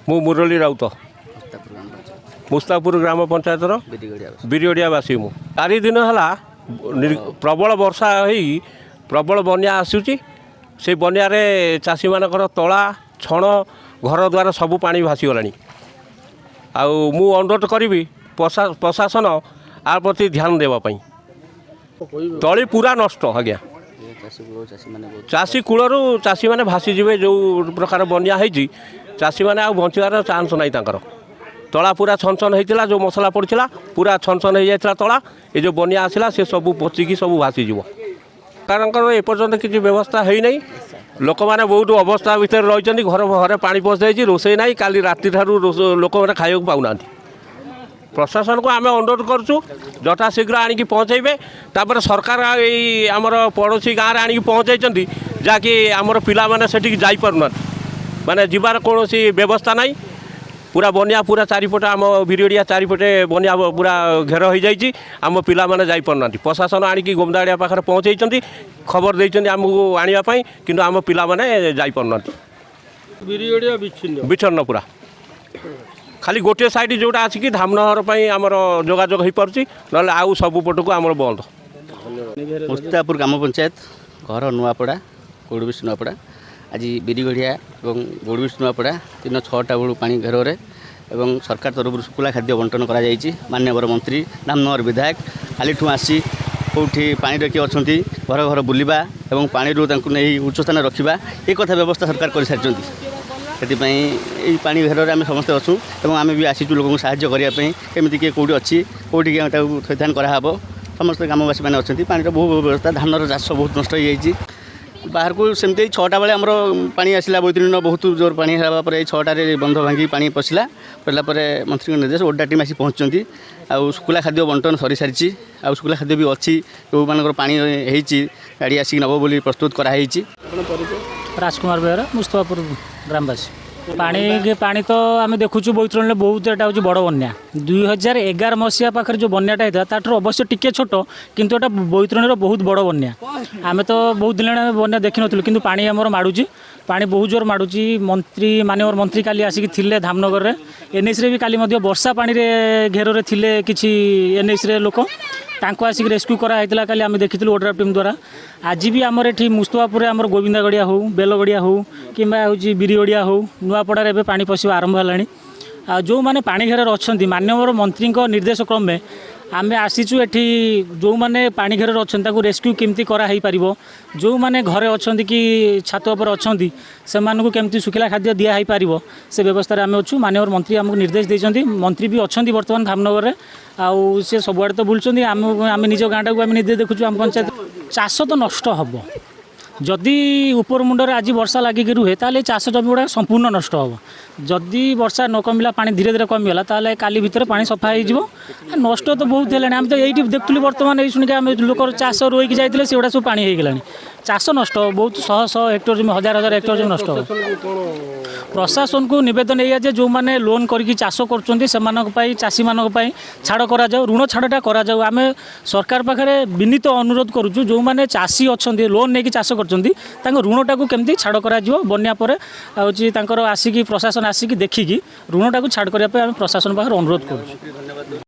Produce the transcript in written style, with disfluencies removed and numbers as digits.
ମୁଁ ମୁରଲୀ ରାଉତ, ମୁସ୍ତାପୁର ଗ୍ରାମ ପଞ୍ଚାୟତର ବିରିଗଡ଼ିଆବାସୀ। ମୁଁ 4 ଦିନ ହେଲା ପ୍ରବଳ ବର୍ଷା ହେଇ ପ୍ରବଳ ବନ୍ୟା ଆସୁଛି। ସେଇ ବନ୍ୟାରେ ଚାଷୀମାନଙ୍କର ତଳା, ଛଣ, ଘର ଦ୍ୱାର ସବୁ ପାଣି ଭାସିଗଲାଣି। ଆଉ ମୁଁ ଅନୁରୋଧ କରିବି ପ୍ରଶାସନ ଆ ପ୍ରତି ଧ୍ୟାନ ଦେବା ପାଇଁ। ତଳି ପୁରା ନଷ୍ଟ ଆଜ୍ଞା। ଚାଷୀ କୂଳରୁ ଚାଷୀମାନେ ଭାସିଯିବେ। ଯେଉଁ ପ୍ରକାର ବନ୍ୟା ହେଇଛି, ଚାଷୀମାନେ ଆଉ ବଞ୍ଚିବାର ଚାନ୍ସ ନାହିଁ। ତାଙ୍କର ତଳା ପୁରା ଛନଛନ ହେଇଥିଲା। ଯେଉଁ ମସଲା ପଡ଼ିଥିଲା, ପୁରା ଛନଛନ ହେଇଯାଇଥିଲା ତଳା। ଏ ଯେଉଁ ବନ୍ୟା ଆସିଲା, ସେ ସବୁ ପଚିକି ସବୁ ଭାସିଯିବ। ସରକାରଙ୍କର ଏପର୍ଯ୍ୟନ୍ତ କିଛି ବ୍ୟବସ୍ଥା ହେଇନାହିଁ। ଲୋକମାନେ ବହୁତ ଅବସ୍ଥା ଭିତରେ ରହିଛନ୍ତି। ଘର ଘରେ ପାଣି ପଶିଯାଇଛି, ରୋଷେଇ ନାହିଁ। କାଲି ରାତିଠାରୁ ଲୋକମାନେ ଖାଇବାକୁ ପାଉନାହାନ୍ତି। ପ୍ରଶାସନକୁ ଆମେ ଅନୁରୋଧ କରୁଛୁ, ଯଥାଶୀଘ୍ର ଆଣିକି ପହଞ୍ଚେଇବେ। ତାପରେ ସରକାର ଏଇ ଆମର ପଡ଼ୋଶୀ ଗାଁରେ ଆଣିକି ପହଞ୍ଚେଇଛନ୍ତି, ଯାହାକି ଆମର ପିଲାମାନେ ସେଠିକି ଯାଇପାରୁନାହାନ୍ତି। ମାନେ ଯିବାର କୌଣସି ବ୍ୟବସ୍ଥା ନାହିଁ। ପୁରା ବନ୍ୟା, ପୁରା ଚାରିପଟେ, ଆମ ବିରିଡ଼ିଆ ଚାରିପଟେ ବନ୍ୟା ପୁରା ଘେର ହୋଇଯାଇଛି। ଆମ ପିଲାମାନେ ଯାଇପାରୁନାହାନ୍ତି। ପ୍ରଶାସନ ଆଣିକି ଗୋମଦାଡ଼ିଆ ପାଖରେ ପହଞ୍ଚେଇଛନ୍ତି, ଖବର ଦେଇଛନ୍ତି ଆମକୁ ଆଣିବା ପାଇଁ, କିନ୍ତୁ ଆମ ପିଲାମାନେ ଯାଇପାରୁନାହାନ୍ତି। ବିରିଗଡ଼ିଆ ବିଚ୍ଛିନ୍ନ। ବିଚ୍ଛିନ୍ନ ପୁରା। ଖାଲି ଗୋଟିଏ ସାଇଡ଼୍ ଯେଉଁଟା ଆସିକି ଧାମନଗର ପାଇଁ ଆମର ଯୋଗାଯୋଗ ହୋଇପାରୁଛି, ନହେଲେ ଆଉ ସବୁ ପଟକୁ ଆମର ବନ୍ଦ। ମୁସ୍ତାପୁର ଗ୍ରାମ ପଞ୍ଚାୟତ, ଘର ନୂଆପଡ଼ା, ଗୋଡ଼ବିଶ ନୂଆପଡ଼ା। ଆଜି ବିରିଗଡ଼ିଆ ଏବଂ ଗୋଡ଼ବିଶ ନୂଆପଡ଼ା ଦିନ 6ଟା ବେଳୁ ପାଣି ଘେରରେ ଏବଂ ସରକାର ତରଫରୁ ଶୁଖିଲା ଖାଦ୍ୟ ବଣ୍ଟନ କରାଯାଇଛି। ମାନ୍ୟବର ମନ୍ତ୍ରୀ, ଧାମନଗର ବିଧାୟକ କାଲିଠୁ ଆସି କେଉଁଠି ପାଣିରେ କିଏ ଅଛନ୍ତି, ଘର ଘର ବୁଲିବା ଏବଂ ପାଣିରୁ ତାଙ୍କୁ ନେଇ ଉଚ୍ଚ ସ୍ଥାନରେ ରଖିବା, ଏ କଥା ବ୍ୟବସ୍ଥା ସରକାର କରିସାରିଛନ୍ତି। ସେଥିପାଇଁ ଏଇ ପାଣି ଘେରରେ ଆମେ ସମସ୍ତେ ଅଛୁ ଏବଂ ଆମେ ବି ଆସିଛୁ ଲୋକଙ୍କୁ ସାହାଯ୍ୟ କରିବା ପାଇଁ। କେମିତି କିଏ କେଉଁଠି ଅଛି, କେଉଁଠି ତାକୁ ଥଇଥାନ କରାହେବ, ସମସ୍ତେ ଗ୍ରାମବାସୀମାନେ ଅଛନ୍ତି। ପାଣିର ବହୁ ବ୍ୟବସ୍ଥା। ଧାନର ଚାଷ ବହୁତ ନଷ୍ଟ ହୋଇଯାଇଛି। ବାହାରକୁ ସେମିତି 6ଟା ବେଳେ ଆମର ପାଣି ଆସିଲା। ବୈତରଣୀ ବହୁତ ଜୋର ପାଣି ହେବା ପରେ ଏଇ 6ଟାରେ ବନ୍ଧ ଭାଙ୍ଗି ପାଣି ପଶିଲା। ପଶିଲା ପରେ ମନ୍ତ୍ରୀଙ୍କ ନିର୍ଦ୍ଦେଶ ଓଡ୍ରା ଟିମ୍ ଆସି ପହଞ୍ଚିଛନ୍ତି। ଆଉ ଶୁଖିଲା ଖାଦ୍ୟ ବଣ୍ଟନ ସରିସାରିଛି। ଆଉ ଶୁଖିଲା ଖାଦ୍ୟ ବି ଅଛି। ଯେଉଁମାନଙ୍କର ପାଣି ହେଇଛି, ଗାଡ଼ି ଆସିକି ନେବ ବୋଲି ପ୍ରସ୍ତୁତ କରାହେଇଛି। ରାଜକୁମାର ବେହେରା, ମୁସ୍ତଫାପୁର ଗ୍ରାମବାସୀ। ପାଣି ପାଣି ତ ଆମେ ଦେଖୁଛୁ ବୈତରଣୀରେ ବହୁତ। ଏଇଟା ହେଉଛି ବଡ଼ ବନ୍ୟା। 2011 ମସିହା ପାଖରେ ଯେଉଁ ବନ୍ୟାଟା ହେଇଥିଲା, ତାଠାରୁ ଅବଶ୍ୟ ଟିକେ ଛୋଟ, କିନ୍ତୁ ଏଇଟା ବୈତରଣୀର ବହୁତ ବଡ଼ ବନ୍ୟା। ଆମେ ତ ବହୁତ ଦିନ ହେଲାଣି ଆମେ ବନ୍ୟା ଦେଖିନଥିଲୁ, କିନ୍ତୁ ପାଣି ଆମର ମାଡ଼ୁଛି। ପାଣି ବହୁତ ଜୋର ମାଡ଼ୁଛି। ମନ୍ତ୍ରୀ, ମାନ୍ୟବର ମନ୍ତ୍ରୀ କାଲି ଆସିକି ଥିଲେ ଧାମନଗରରେ। ଏନ୍ଏସିରେ ବି କାଲି ମଧ୍ୟ ବର୍ଷା ପାଣିରେ ଘେରରେ ଥିଲେ କିଛି ଏନ୍ଏସିରେ ଲୋକ। ତାଙ୍କୁ ଆସିକି ରେସ୍କ୍ୟୁ କରାହେଇଥିଲା କାଲି, ଆମେ ଦେଖିଥିଲୁ ଓଡ୍ରାଫ୍ ଟିମ୍ ଦ୍ୱାରା। ଆଜି ବି ଆମର ଏଠି ମୁସ୍ତଫାପୁରରେ ଆମର ଗୋବିନ୍ଦାଗଡ଼ିଆ ହେଉ, ବେଲଗଡ଼ିଆ ହେଉ କିମ୍ବା ହେଉଛି ବିରିଗଡ଼ିଆ ହେଉ, ନୂଆପଡ଼ାରେ ଏବେ ପାଣି ପଶିବା ଆରମ୍ଭ ହେଲାଣି। ଆଉ ଯେଉଁମାନେ ପାଣି ଘେରରେ ଅଛନ୍ତି, ମାନ୍ୟବର ମନ୍ତ୍ରୀଙ୍କ ନିର୍ଦ୍ଦେଶ କ୍ରମେ ଆମେ ଆସିଛୁ ଏଠି। ଯେଉଁମାନେ ପାଣି ଘେରରେ ଅଛନ୍ତି, ତାଙ୍କୁ ରେସ୍କ୍ୟୁ କେମିତି କରାହେଇପାରିବ, ଯେଉଁମାନେ ଘରେ ଅଛନ୍ତି କି ଛାତ ଉପରେ ଅଛନ୍ତି, ସେମାନଙ୍କୁ କେମିତି ଶୁଖିଲା ଖାଦ୍ୟ ଦିଆ ହେଇପାରିବ, ସେ ବ୍ୟବସ୍ଥାରେ ଆମେ ଅଛୁ। ମାନ୍ୟବର ମନ୍ତ୍ରୀ ଆମକୁ ନିର୍ଦ୍ଦେଶ ଦେଇଛନ୍ତି। ମନ୍ତ୍ରୀ ବି ଅଛନ୍ତି ବର୍ତ୍ତମାନ ଧାମନଗରରେ। ଆଉ ସେ ସବୁଆଡ଼େ ତ ବୁଲୁଛନ୍ତି। ଆମେ ନିଜ ଗାଁଟାକୁ ଆମେ ନିଜେ ଦେଖୁଛୁ, ଆମ ପଞ୍ଚାୟତ। ଚାଷ ତ ନଷ୍ଟ ହେବ। ଯଦି ଉପର ମୁଣ୍ଡରେ ଆଜି ବର୍ଷା ଲାଗିକି ରୁହେ, ତାହେଲେ ଚାଷ ଜମି ଗୁଡ଼ାକ ସମ୍ପୂର୍ଣ୍ଣ ନଷ୍ଟ ହେବ। ଯଦି ବର୍ଷା ନ କମିଲା, ପାଣି ଧୀରେ ଧୀରେ କମିଗଲା, ତାହେଲେ କାଲି ଭିତରେ ପାଣି ସଫା ହେଇଯିବ। ନଷ୍ଟ ତ ବହୁତ ହେଲାଣି। ଆମେ ତ ଏଇଠି ଦେଖୁଥିଲୁ ବର୍ତ୍ତମାନ ଏଇ ଶୁଣିକି ଆମେ, ଲୋକର ଚାଷ ରୋଇକି ଯାଇଥିଲେ, ସେଗୁଡ଼ା ସବୁ ପାଣି ହେଇଗଲାଣି। ଚାଷ ନଷ୍ଟ ହେବ ବହୁତ। ଶହ ଶହ ହେକ୍ଟର ଜମି, ହଜାର ହଜାର ହେକ୍ଟର ଜମି ନଷ୍ଟ ହେବ। ପ୍ରଶାସନକୁ ନିବେଦନ ଏଇଆ ଯେ ଯେଉଁମାନେ ଲୋନ୍ କରିକି ଚାଷ କରୁଛନ୍ତି, ସେମାନଙ୍କ ପାଇଁ, ଚାଷୀମାନଙ୍କ ପାଇଁ ଛାଡ଼ କରାଯାଉ, ଋଣ ଛାଡ଼ଟା କରାଯାଉ। ଆମେ ସରକାର ପାଖରେ ବିନୀତ ଅନୁରୋଧ କରୁଛୁ, ଯେଉଁମାନେ ଚାଷୀ ଅଛନ୍ତି, ଲୋନ୍ ନେଇକି ଚାଷ କରୁଛନ୍ତି, ତାଙ୍କ ଋଣଟାକୁ କେମିତି ଛାଡ଼ କରାଯିବ। ବନ୍ୟା ପରେ ହେଉଛି ତାଙ୍କର ଆସିକି, ପ୍ରଶାସନ ଆସିକି ଦେଖିକି ଋଣଟାକୁ ଛାଡ଼ କରିବା ପାଇଁ ଆମେ ପ୍ରଶାସନ ପାଖରେ ଅନୁରୋଧ କରୁଛୁ।